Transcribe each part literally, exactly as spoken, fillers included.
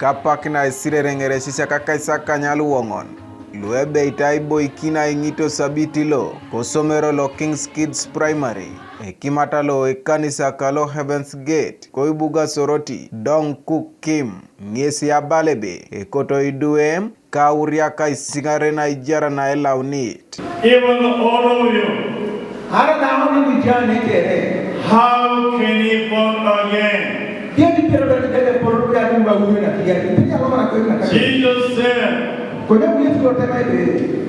Kapak na isirereŋere sisiak akaisakany aluoŋon luebeit aiboikin aiŋito sabiti lo kosomero lo Kings Kids Primary, ekimata lo ekanisa kalo Heavens Gate koibuga Soroti, Dong Kuk Kim, ŋesi abala ebe ekoto iduem kauriak aisiŋare naijar naelaunit. Even all of you, Ara da oni ni jane kere. How can he born again? Dia di pere bere dede poro bere adi mba uri na kia. Dia lo mana kwe na kia. Jesus said, Kone mu Yesu lo tema ebe.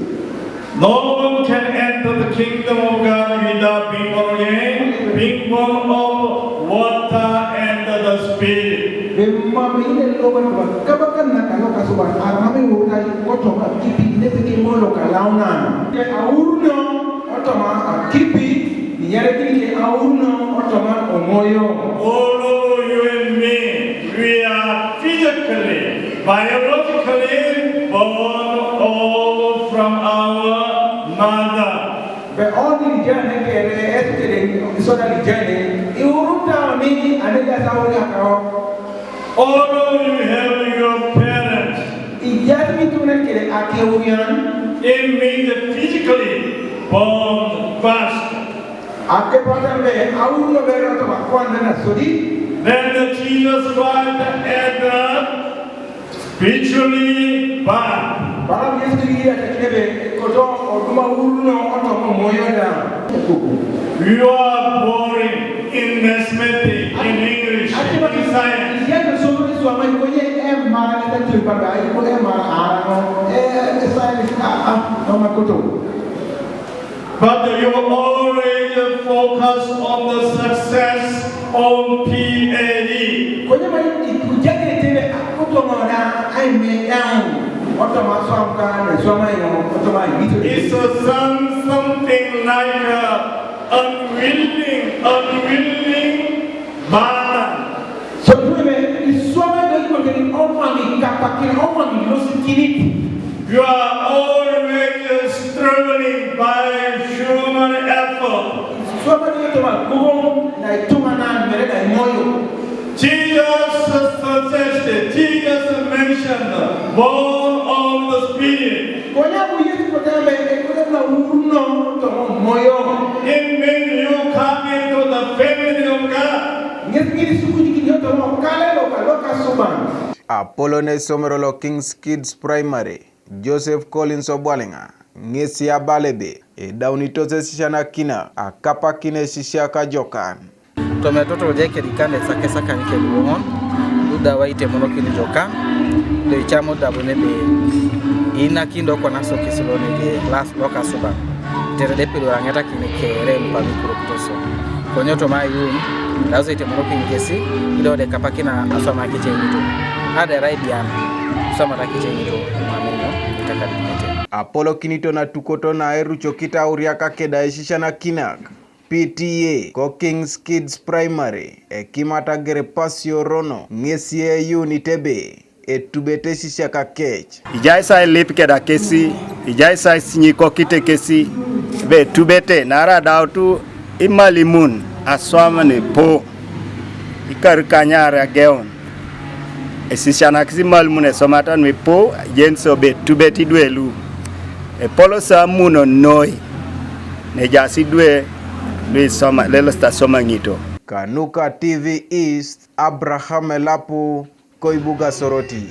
No one can enter the kingdom of God without being born again. Being born of water and the Spirit. Be mami ine lo mana kaba kan na kalo kasuba. Arami utai koto ma kipi ine peke molo kalauna. Ke aurno otoma akipi, ni yare kini ke aurno otoma omoyo. All of you and me, we are physically, biologically born all from our mother. Be oni lijane kere eskere soda lijane, iuruta oni anega sauri akao. All of you have your parents. Ijat mi tunan kere ake urian. It means that physically born first. Ake patan be aurno be rato ba kwan na sodi. Then the Jesus Christ had the spiritually born. Bara Yesu iya takine be koto oduma urno oto mo moyo da. You are boring in mathematics, in English, in science. Iya to so ni so amai ko ye e mara ni ta tu ba ai ko e mara ara no. E e science a a no makoto. But you always focus on the success on P A E. Kwenye ma ikujage tebe akuto mona ai me down. Oto ma swam ka ne swam ai no oto ma ito. It's a some, something like a unwilling, unwilling burden. So tuwe iswama do iko kini oma mi kapakini oma mi losi kinit. You are always struggling by human effort. Iswama do ito ma gugu na ituma na mere na imoyo. Jesus suggested, Jesus mentioned, born of the Spirit. Konya bu Yesu kotebe ekule na urno to moyo. It means you come into the family of God. Ngesi ngiri suku jiki nyoto mo kale lo kaloka suban. Apolo ne somero lo Kings Kids Primary, Joseph Collins Obwaliŋa, ŋesi abala ebe edaunitos esisianakinak akapakin esisiak ajokan. Tometoto ojai kedikan esakesakany keluoŋon, luda waitemonokin joka, do icamo dabo nebe iinakin do kwana sokis lo nege las lokasuban, tetere depe do aŋetakin kere luka lukurokitos. Konye toma ayuun, daus aitemonokin kesi, ido de kapakina aswama kiceŋito. Adera idian, aswamata kiceŋito, maminyo, itakadinete. Apolokinito natukoto na erucokit auriak akeda esisianakinak. P T A ko Kings Kids Primary, ekimata Gervasio Rono, ŋesi eyuunit ebe etubete esisiak kec. Ijai sa ilip keda kesi, ijai sa isinyikokite kesi, ebe etubete, naarai adautu imalimun aswam nuipu, ikar kanyar ageun. Esisianakis imalimun esomata nuipu, ejeni so ebe etubet idwe lu. Epolosi amuno noi, nejaas idwe lu isoma, lelosita asoma ŋito. Kanuka T V East, Abraham Elapu, koibuga Soroti.